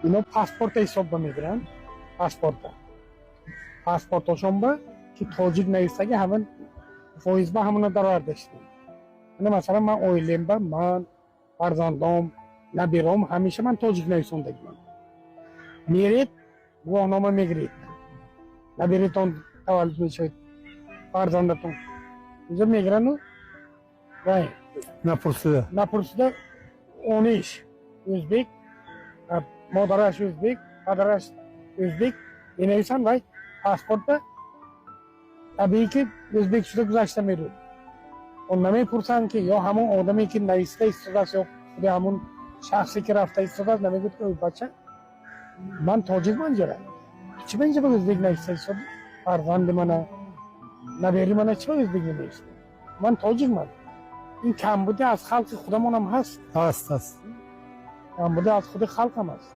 Ино паспорта ҳисобба мегиранд, паспорта, паспортошонба ки тоҷик нависаги, ҳамин фоизба ҳамона дароварда шудем. Ана, масалан, ман оилемба, ман, фарзандом, набиром, ҳамеша ман тоҷик нависондагиман. Меред, гувоҳнома мегиред, набиритон таваллуд мешавед, фарзандатон инҷо мегирану вай Напурсида. Напурсида. Ониш ӯзбек, модараш ӯзбек, падараш ӯзбек менависанд, вай паспортда табиӣ ки ӯзбек шуда гузашта мерӯд. Он намепурсанд, ки ё ҳамон одаме, ки нависта истодааст, ё худи ҳамон шахсе, ки рафта истодааст, намегӯяд, ки: «Бача, ман тоҷикман, ҷара чӣ ба инҷа ба ӯзбек нависта истоди? Фарзанди мана, набери мана чӣ ба ӯзбек менависта? Ман тоҷикман». Ин камбуди аз халқи худамонам ҳаст. Ҳаст, ҳаст. Камбуди аз худи халқам аст.